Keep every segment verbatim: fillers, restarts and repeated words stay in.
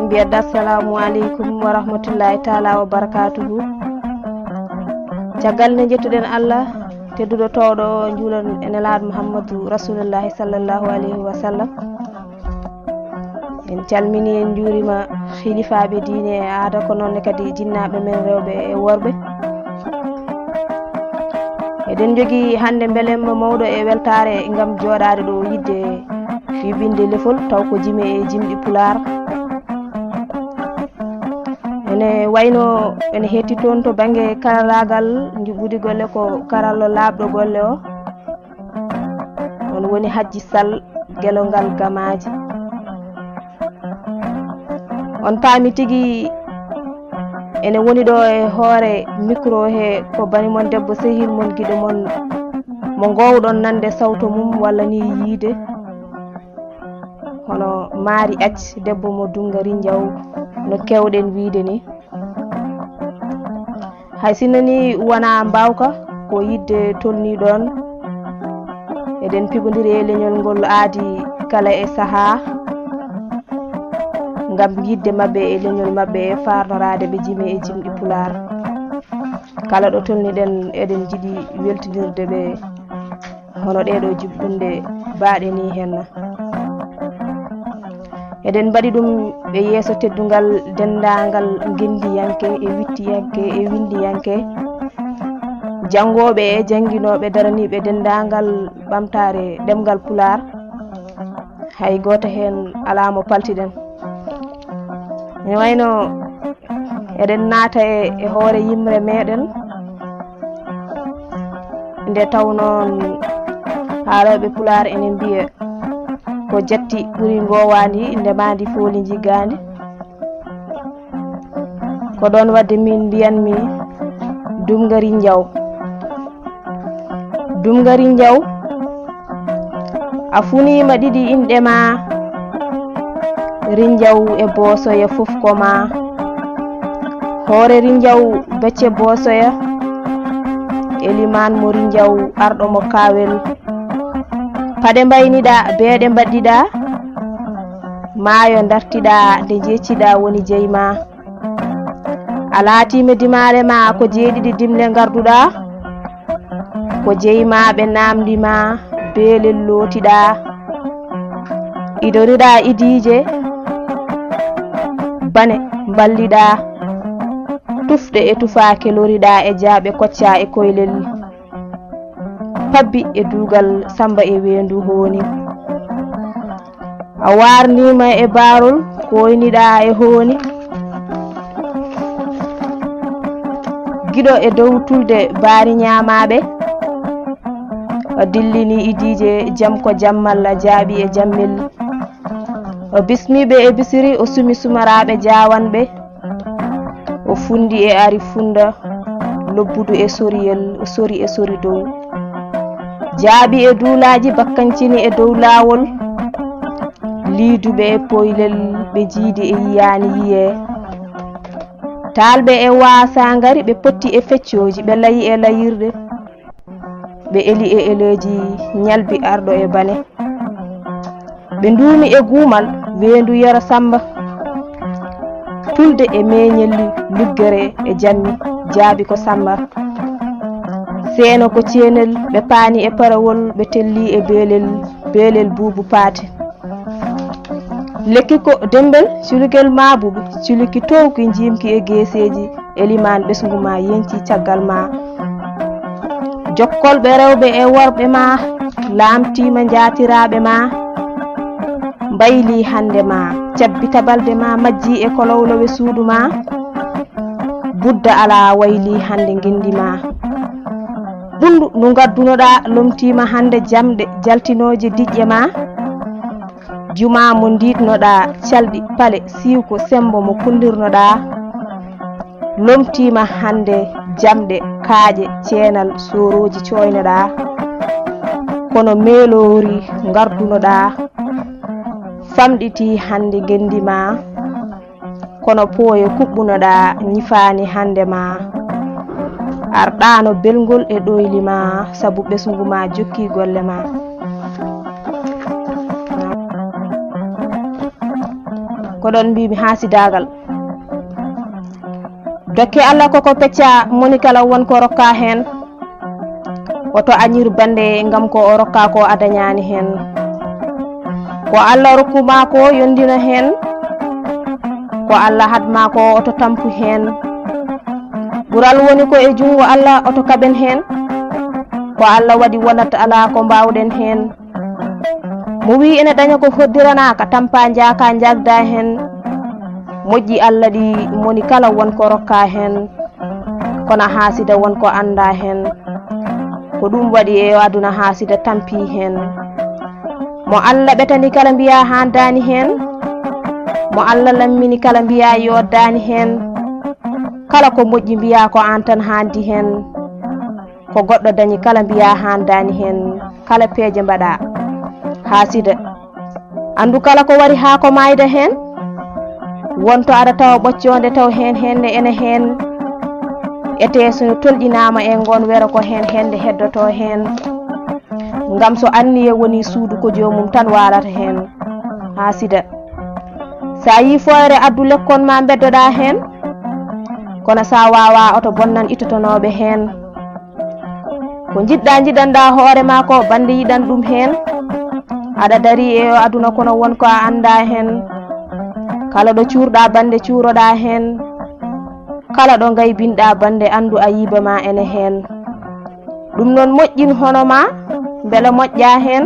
Mbiyat assalamu aleykum wa rahmatullahi taala wa barakatuhu. Caggal nde njettuɗen Allah tedduɗo towɗo o, njuulan e Nelaaɗo Muhammadu Rasulullahi sallallahu alayhi wa sallam. En calmini, en njuurima khilifaaɓe diine e aada, ko noon ne kadi jinnaaɓe men rewɓe e worɓe. Eɗen njogii hannde mbelemma mawɗo e weltaare ngam jooɗaade ɗo, yiɗde yuɓɓinde lefol, taw ko jime e jimɗi Pulaar. Ene wayno ene hetti toon to bannge karallaagal, njuɓɓudi golle, ko karallo laaɓɗo golle o. On woni Hajji Sall, gelongal Gamaaji. On paami tigi, ene woni ɗo e hoore micro he, ko bani mon debbo, sehil mon, giɗo mon, mo ngoowɗon nande sawto mum walla ni yiide, hono Maari Ac, debbo mo Dungari Njaw, no keewɗen wiide ni. Hay sinno ni wonaa mbaawka, ko yiɗde tolnii ɗoon. Eɗen piɓondiri e leñol ngol aadi kala e sahaa, ngam yiɗde maɓɓe e leñol maɓɓe e faarnoraade ɓe jime e jimɗi Pulaar. Kala ɗo tolniɗen, eɗen njiɗi weltinirde ɓe hono ɗeeɗo juɓɓunde baaɗe ni henna. Eɗen mbaɗi ɗum e yeeso teddungal denndaangal ngenndiyanke e wittiyanke e winndiyanke, janngooɓe e jannginooɓe, daraniiɓe denndaangal ɓamtaare ɗemngal Pulaar. Hay gooto heen alaa mo paltiɗen. Ene wayno eɗen naata e, e hoore yimre meɗen, nde taw noon haalooɓe Pulaar ene mbiya, ko jatti ɓuri ngoowaandi, ndemaandi fooli njiggaandi. Ko ɗoon waɗde min mbiyanmi Dungari Njaw. Dungari Njaw, a funiima ɗiɗi inɗe ma, Rinjaw e Boosoya fof ko ma. Hoore Rinjaw, becce Boosoya, elimaan mo Rinjaw, arɗo mo Kaawel. Paɗe mbayniɗaa, beeɗe mbaɗdiɗaa, maayo dartiɗaa, nde njeecciɗaa woni jeyi ma. A laatiima dimaale ma ko jeeɗiɗi dimle ngarduɗaa, ko jeyi ma ɓe naamndi ma, beelel lootiɗaa. Idoriɗaa idiije, bane mballiɗaa, tufɗe e tufaake loriɗaa e jaaɓe koccaa e koylel. Pabbi e duugal Samba e weendu hooni. A waarniima e baarol, kooyniɗaa e hooni. Giɗo e dow tulde baari ñaamaaɓe, a dillini idiije jam ko jammal, a jaaɓi e jammel. O bismiiɓe e bisiri, o sumi sumaraaɓe jaawanɓe. O fundi e ari funda, lobbudu e soriyel, o sori e sori dow. Jaaɓi e duulaaji, bakkancini e dow laawol. Liiduɓe e poylel, ɓe jiidi e yiyaani yiyee. Taalɓe e waasa ngari, ɓe potti e feccooji, ɓe layi e layirɗe. Ɓe eli e eleeji, ñalbi arɗo e bane. Ɓe nduumi e guumal, weendu Yero Samba. Tulde e meeñelli, luggere e jammi, jaabi ko Samba. Seeno ko ceenel, ɓe paani e parawol, ɓe telli e beelel, beelel buubu paate. Lekki ko dembel, culugel maabuɓe, culuki towki, njiimki e geeseeji, elimaan ɓesngu ma yenci caggal ma. Jokkolɓe rewɓe e worɓe ma laamtiima, njaatiraaɓe ma mbayli hannde ma, cabbi tabalde ma majji e kolowlowe suudu ma. Budda alaa wayli hannde ngenndi ma. Ɓunndu ndu ngaddunoɗaa lomtiima hannde jamɗe jaltinooje diƴƴe ma. Juma mo ndiidnoɗaa, calɗi, pale, siwko, semmbo mo kullirnoɗaa, lomtiima hannde jamɗe, kaaƴe, ceenal, soorooji cooynoɗaa. Kono meeloori ngardunoɗaa, famɗitii hannde ngenndi ma. Kono pooye kuɓɓunoɗaa, ñifaani hannde ma. Arɗaano belngol e ɗoyli ma, sabu ɓesngu ma jokki golle ma. Ko ɗon mbimi haasidaagal. Dokke Allah ko ko pecca, moni kala won ko rokka heen. Oto añir bannde ngam ko o rokka ko a dañaani heen. Ko Allah rokku ma ko yondina heen. Ko Allah had ma ko oto tampu heen. Ɓural woni ko e junngo Allah oto kaɓen heen. Ko Allah waɗi wonat alaa ko mbaawɗen heen. Mo wi ene daña ko hoddiranaaka, tampa njaaka njagda heen. Moƴƴi Allah ɗi moni kala won ko rokka heen. Kono haasida won ko annda heen. Ko ɗum waɗi e o aduna haasida tampi heen. Mo Allah ɓetani kala mbiya haandaani heen. Mo Allah lammini kala mbiya yoddaani heen. Kala ko moƴƴi mbiya ko aan tan haandi heen. Ko goɗɗo dañi kala mbiya haandaani heen. Kala peeje mbaɗa haasida. Anndu kala ko wari haa ko maayda heen. Wonto aɗa tawa ɓoccoonde taw heen heen ne ene heen. Ete so tolɗinaama e ngoon wero ko heen heen nde heddoto heen. Ngam so anniye woni suudu ko joomum tan waalata heen. Haasida. Sa yii fooyre addu lekkon ma mbeddoɗa heen. Kono sa waawa oto bonnan ittotonooɓe heen. Ko njiɗɗa njiɗanɗa hoore ma ko bannde yiɗan ɗum heen. Aɗa dari e o aduna kono won ko a annda heen. Kala ɗo cuurɗa bannde cuuroɗa heen. Kala ɗo ngaybinɗa bannde anndu ayiba ma ene heen. Ɗum noon moƴƴin hono ma mbele moƴƴa heen.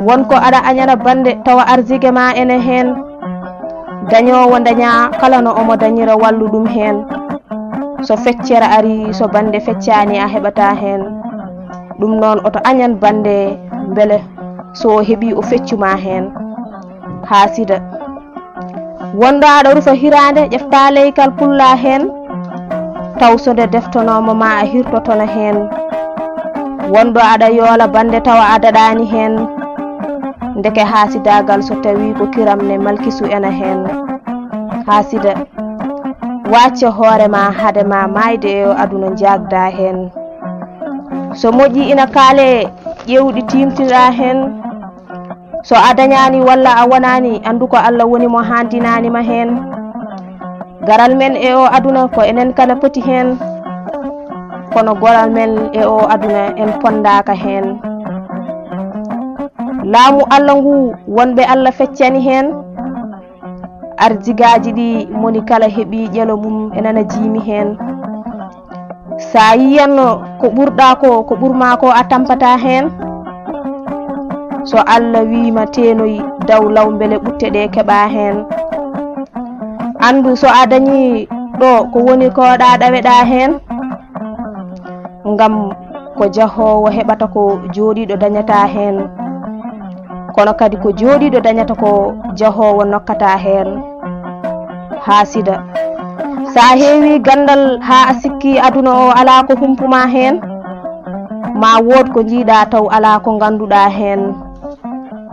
Won ko aɗa añana bannde tawa arsike ma ene heen. Dañoowo daña kala no omo dañira wallu ɗum heen. So feccere ari so bannde feccaani a heɓata heen. Ɗum noon oto añan bannde mbele so o heɓi o feccu ma heen. Haasida. Wonɗo aɗa rufa hiraande ƴefta leykal pulla heen. Taw so nde deftonooma ma a hirtotono heen. Wonɗo aɗa yoola bannde tawa a daɗaani heen. Ndeke haasidaagal so tawii ko kiram ne malkisu ena heen. Haasida. Wacce hoore ma hade ma maayde e o aduna njaagda heen. So moƴƴi ina kaale ƴeewɗi tiimtinɗa heen. So a dañaani walla a wonaani anndu ko Allah woni mo haandinaani ma heen. Garal men e o aduna ko enen kala poti heen. Kono goral men e o aduna en ponndaaka heen. Laamu Allah ngu wonɓe Allah feccani heen. Arjigaaji ɗi moni kala heɓi ƴelo mum e nana jiimi heen. Sa yiyanno ko ɓurɗa ko ko ɓurma ko a tampata heen. So Allah wiima teenoy daw law mbele ɓutte ɗe keɓa heen. Anndu so a dañi ɗo ko woni ko ɗa ɗaweɗa heen. Ngam ko jahoowo heɓata ko jooɗiiɗo dañata heen. Kono kadi ko jooɗiiɗo dañata ko jahoowo nokkata heen. Haasida. Sa heewi ganndal haa a sikki aduna o alaa ko humpuma heen. Ma wood ko njiiɗa taw alaa ko ngannduɗa heen.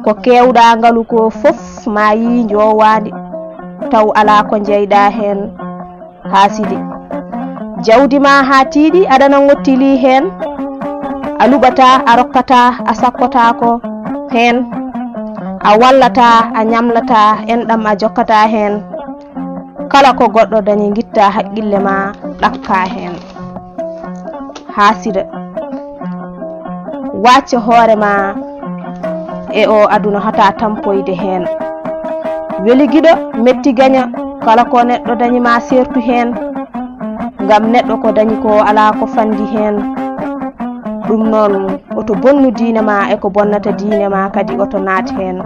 Ko keewɗa ngalu ko fof ma yii njoowaandi taw alaa ko njeyɗa heen. Haasidi. Jawdi ma haa tiiɗi aɗana ngottili heen. A luɓata, a rokkata, a sakkotaako heen. A wallata, a ñamlata, enɗam a jokkata heen. Kala ko goɗɗo dañi ngitta haqqille ma ɗakka heen. Haasida. Wacce hoore ma e o aduna hata tampoyde heen. Weli giɗo metti gaña kala ko neɗɗo dañi ma sertu heen. Ngam neɗɗo ko dañi ko alaa ko fandi heen. Ɗum noon oto bonnu diine ma e ko bonnata diine ma kadi oto naat heen.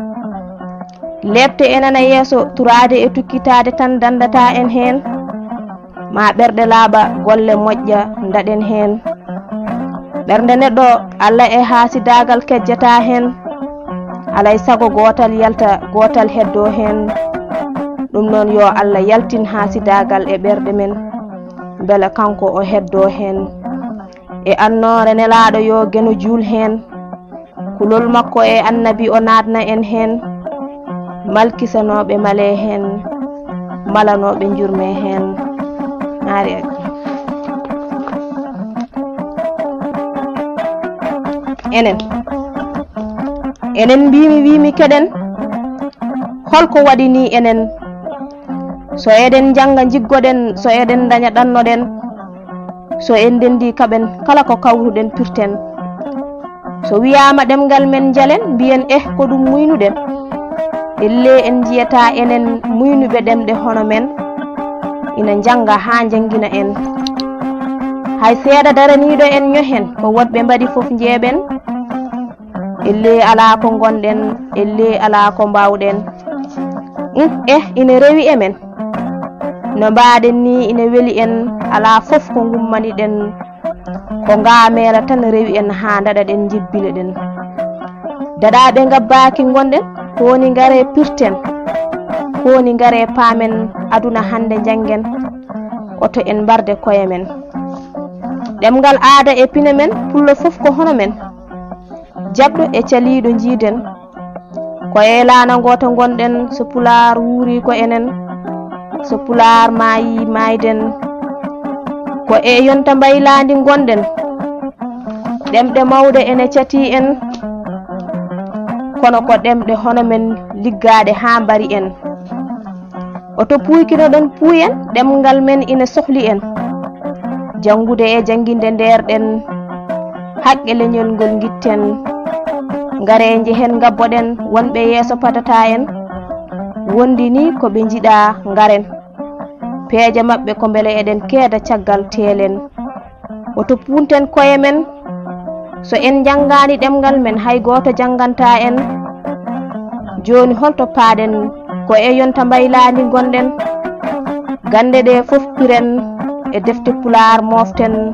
Leepte e nana yeeso turaade e tukkitaade tan dandata en heen. Ma ɓerɗe laaɓa golle moƴƴa ndaɗen heen. Ɓernde neɗɗo Allah e haasidaagal kejjata heen. Alay sago gootal yalta gootal heddo heen. Ɗum noon yo Allah yaltin haasidaagal e ɓerɗe men. Mbele kanko o heddo heen. E annoore nelaaɗo yo geno juul heen. Kulol makko e annabi o naatna en heen. Malkisanooɓe male heen. Malanooɓe njurme heen. Naari ak. Enen. Enen mbimi wimi keɗen. Holko waɗi ni enen? So eɗen njannga, njiggoɗen, so eɗen ndaña, ɗannoɗen, so en ndenndii, kaɓen kala ko kawruɗen, pirten. So wiyaama ɗemngal men, njalen, mbiyen, eh, ko ɗum muynuɗen? Ellee, en njiyataa enen muynuɓe ɗemɗe hono men ina njannga haa njanngina en. Hay seeɗa daraniiɗo en ñohen, ko woɗɓe mbaɗi fof njeeɓen. Ellee, alaa ko ngonɗen, ellee, alaa ko mbaawɗen. Um, eh, ina rewi e men. No mbaaɗen ni ina weli en, alaa fof ko ngummaniɗen, ko ngaameela tan rewi en haa ndaɗaɗen, njebbiloɗen. Daɗaaɓe ngabbaaki ngonɗen, ko woni ngaree pirten, ko woni ngaree paamen aduna hannde, njanngen, oto en mbarde koye men. Ɗemngal, aada e pine men, pullo fof ko hono men. Jaɓɗo e caliiɗo njiiden. Ko e laana ngoota ngonɗen, so pulaar wuuri ko enen, so pulaar maayi maayden. Ko e yonta mbaylaandi ngonɗen. Ɗemɗe mawɗe ene catii en, kono ko ɗemɗe hono men liggaaɗe haa mbari en. Oto puuykinoɗen puuyen, ɗemngal men ina sohli en. Janngude e jannginde ndeerɗen, haqqe leñol ngol ngitten. Ngaree njehen ngabboɗen wonɓe yeeso padata en. Wondi ni ko ɓe njiɗaa ngaren. Peeje maɓɓe ko mbele eɗen keeda caggal teelen. Oto puunten koye men, so en njanngaani ɗemngal men, hay gooto janngantaa en. Jooni, holto paaɗen? Ko e yonta mbaylaandi ngonɗen. Gannde ɗe fof piren, e defte pulaar mooften.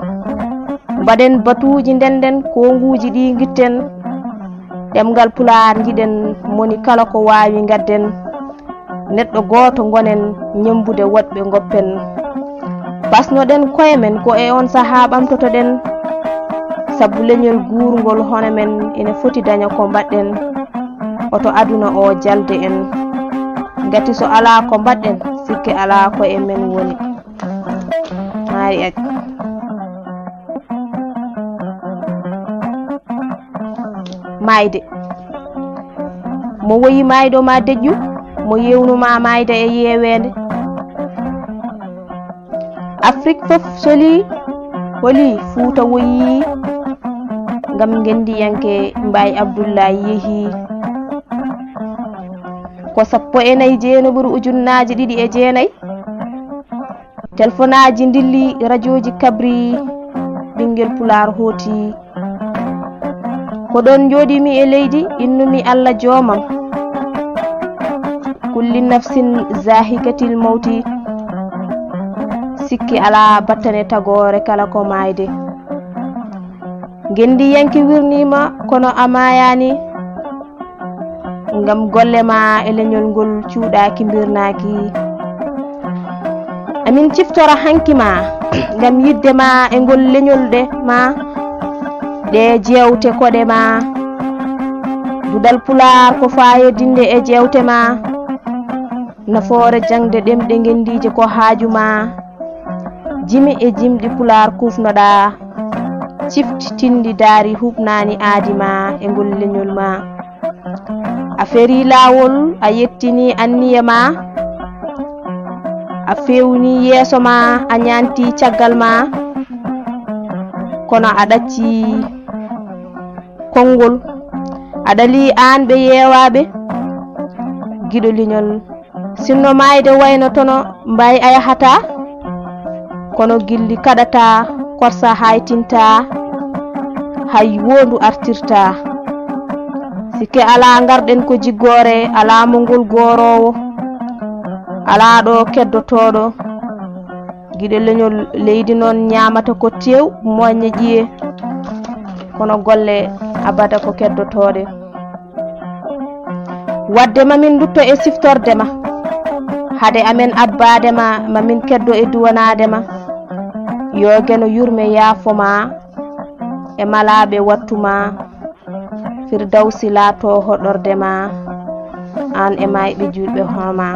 Mbaɗen batuuji, ndennden, koonguuji ɗi ngitten. Ɗemngal pulaar njiɗen, moni kala ko waawi ngadden. Neɗɗo gooto ngonen, ñemmbude woɗɓe ngoppen. Pasnoɗen koye men, ko e on sahaa ɓamtotoɗen. Sabu leñol guurngol hono men ina foti daña ko mbaɗɗen. Oto aduna o jalde en. Ngati so alaa ko mbaɗɗen, sikke alaa ko e men woni. Maari accu. Maayde. Mo woyi maayɗo ma deƴƴu, mo yewnuma maayda e yeeweende. Afrik fof soli, holi Fuuta woyi, ngam ngenndiyanke Mbaye Abdoulaye yehi. Ko sappo e nayi jeenaɓuru ujunnaaji ɗiɗi e jeenayi. Telefonaaji ndilli, rajooji kabri, ɓinngel pulaar hooti. Ko ɗoon njooɗimi e leydi, innumi Allah joomam. Kulli nafsin zaahikatil mawti. Sikke alaa, battane tagoore kala ko maayde. Ngenndiyanke wirniima, kono a maayaani. Ngam golle ma e leñol ngol cuuɗaaki, mbirnaaki. Amin ciftora hanki ma, ngam yiɗde ma e ngol leñol ɗe ma, ɗe jeewte koɗe ma. Duɗal Pulaar ko faayodinde e jeewte ma. Nafoore jaŋde ɗemɗe ngenndiije ko haaju ma. Jimi e jimɗi Pulaar kuufnoɗaa, cifti tinndi daari huuɓnaani aadi ma e ngol leñol ma. A ferii laawol, a yettini anniya ma, a feewni yeeso ma, a ñaanti caggal ma, kono a ɗacci konngol, a ɗalii aan ɓe yeewaaɓe, giɗo leñol. Sinno maayde waynotono, Mbaye a yahataa, kono gilli kaɗataa, korsa haytintaa, hay woondu artirtaa. Sikke alaa, ngarɗen ko jiggoore, alaa mo ngol gooroowo, alaa ɗo keddotooɗo. Giɗo leñol leydi noon ñaamata ko tew, moƴƴa ƴiye, kono golle abada ko keddotooɗe. Wadde ma min ndutto e siftorde ma, hade amen abbaade ma, ma min keddo e duwanaade ma. Yo Geno yurme yaafo ma, e malaaɓe wattu ma, Firdawsi laato hoɗorde ma, aan e maayɓe juulɓe hono ma.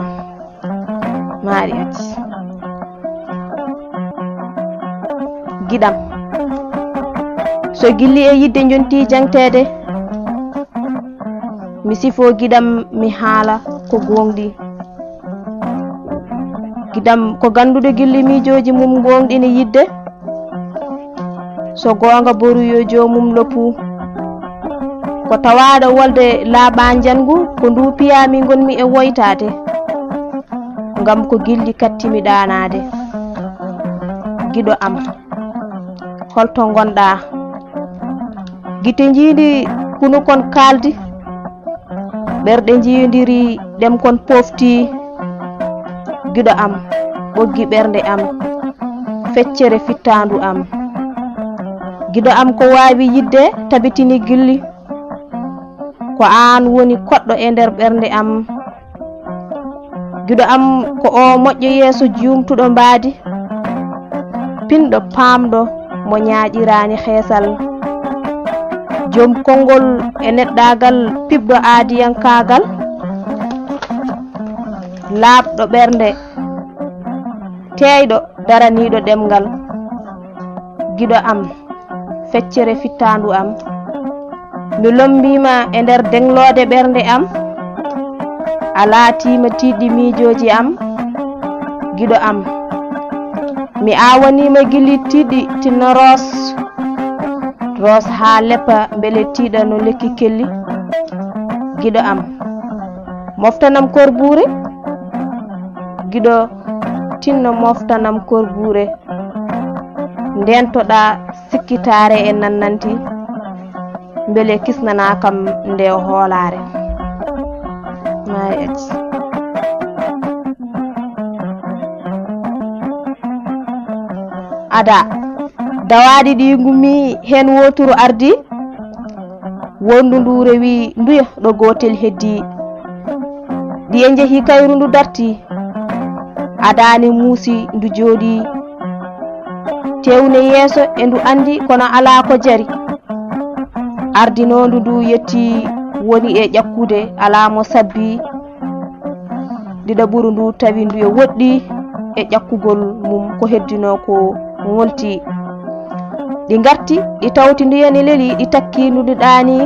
Maari acci. Giɗam. So gilli e yidde njonti jaŋteede, mi sifo giɗam, mi haala ko gooŋɗi. Giɗo am ko gannduɗo gilli miijooji mum gooŋɗini yiɗde. So goonga boru yo joomum loppu. Ko tawaaɗo wolde laaɓaa njanngu ko ndu piyaa mi ngonmi e woytaade. Ngam ko gilli kattimi ɗaanaade. Giɗo am. Holto ngonɗaa? Gite njiidi kunu kon kaaldi. Ɓerɗe njiyondiri ɗem kon pofti. Giɗo am, ɓoggi ɓernde am, feccere fittaandu am. Giɗo am ko waawi yiɗde tabitini gilli. Ko aan woni koɗɗo e nder ɓernde am. Giɗo am ko o moƴƴo yeeso juumtuɗo mbaadi. Pinɗo paamɗo mo ñaaƴiraani xeesal. Joom konngol e neɗɗaagal piɓɗo aadiyankaagal. Laaɓɗo ɓernde. Teeyɗo daraniiɗo ɗemngal. Giɗo am, feccere fittaandu am. Mi lommbiima e nder deŋloode ɓernde am. A laatiima tiiɗɗi miijooji am. Giɗo am, mi aawaniima gilli tiiɗɗi tinno roos. Roos haa leppa mbele tiiɗa no lekki kelli. Giɗo am, moftanam korbuure. Giɗo tinno moftanam korbuure. Ndentoɗaa sikkitaare e nannanti, mbele kisnanaa kam nde hoolaare. My ex. Ada, dawaaɗi ɗi ngummi heen wooturu ardi. Wondu ndu rewi nduya ɗo gootel heddii. Ɗi e njehi kayru ndu darti. Adaani muusi ndu jooɗii. Tewne yeeso e ndu anndi kono alaa ko jari. Ardinoondu ndu yetti woni e ƴakkude alaa mo sabbi. Ɗiɗaɓuru ndu tawi ndu e woɗɗi e ƴakkugol mum ko heddinoo ko ŋolti. Ɗi ngarti, ɗi tawti ndu yani leli, ɗi takki ndu, ndu ɗaani.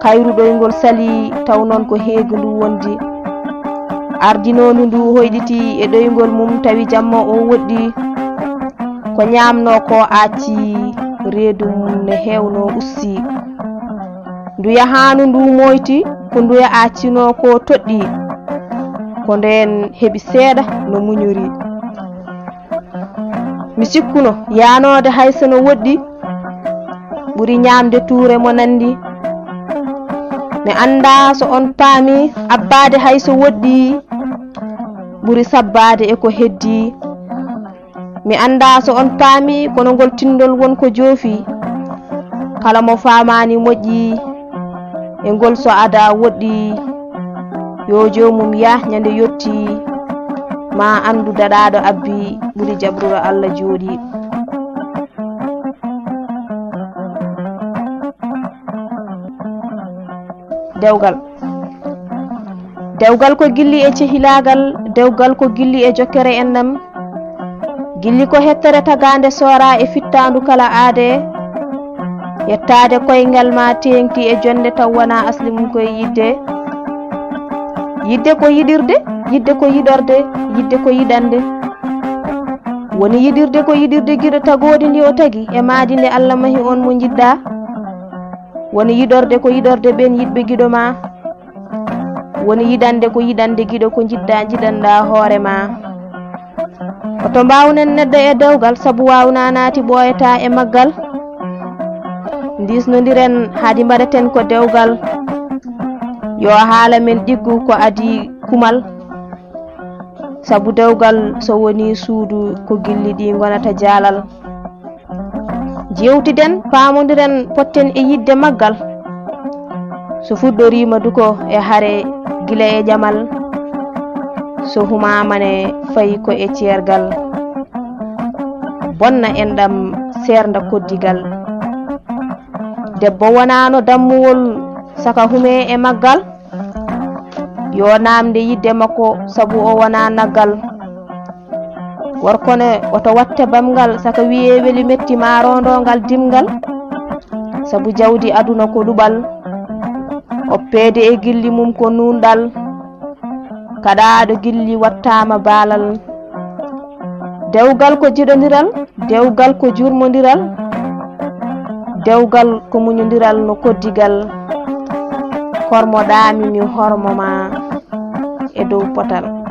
Kayru ɗoyngol sali, taw noon ko heegu ndu wondi. Ardinoondu ndu hoyɗiti e ɗoyngol mum, tawi jamma o woɗɗi. Ko ñaamnoo ko acci reedu mum ne heewnoo ussi. Ndu yahaanu ndu moyti, ko ndu ya accinoo ko toɗɗi. Ko ndeen heɓi seeɗa no muñori. Mi sikkuno yaanoode hay so no woɗɗi, ɓuri ñaamde tuure mo nanndi. Mi anndaa so on paami abbaade hay so woɗɗi, ɓuri sabbaade e ko heddii. Mi anndaa so on paami kono ngol tinndol won ko joofi. Kala mo faamaani moƴƴi e ngol so ada woɗɗi. Yo joomum yah ñande yotti, ma anndu daɗaaɗo abbi ɓuri jaɓruɗo Allah jooɗi. Dewgal. Dewgal ko gilli e cehilaagal, dewgal ko gilli e jokkere enɗam. Gilli ko hettere tagaande soora e fittaandu kala aade. Yettaade koyngal ma teeŋti e jonnde taw wonaa asli mum koye yiɗde. Yiɗde ko yiɗirde, yiɗde ko yiɗorde, yiɗde ko yiɗande. Woni yiɗirde ko yiɗirde giɗo tagoodi ndi o tagi e maadi nde Allah mahi on mo njiɗɗa. Woni yiɗorde ko yiɗorde ɓen yiɗɓe giɗo ma. Woni yiɗande ko yiɗande giɗo ko njiɗɗa njiɗanɗa hoore ma. Oto mbaawnen neɗɗo e dewgal sabu waawnaa naati ɓooyataa e maggal. Ndiisnondiren haadi mbaɗaten ko dewgal. Yo haala men ɗiggu ko adii kumal. Sabu dewgal so wonii suudu ko gilli ɗi ngonata jaalal. Jeewtiden, paamondiren, potten e yiɗde maggal. So fuɗɗoriima duko e hare gila e ƴamal, so humaama ne fayi ko e ceergal, bonna enɗam seernda koddigal. Debbo wonaano dammuwol saka humee e maggal. Yo naamnde yiɗde makko sabu o wonaa naggal. Worko ne oto watte bamngal saka wiyee weli metti ma roondongal dimngal. Sabu jawdi aduna ko luɓal. Oppeede e gilli mum ko nuunɗal. Kaɗaaɗo gilli wattaama baalal. Dewgal ko jiɗondiral, dewgal ko jurmondiral, dewgal ko muñondiral no koddigal. Kormoɗaami mi hormo ma e dow potal.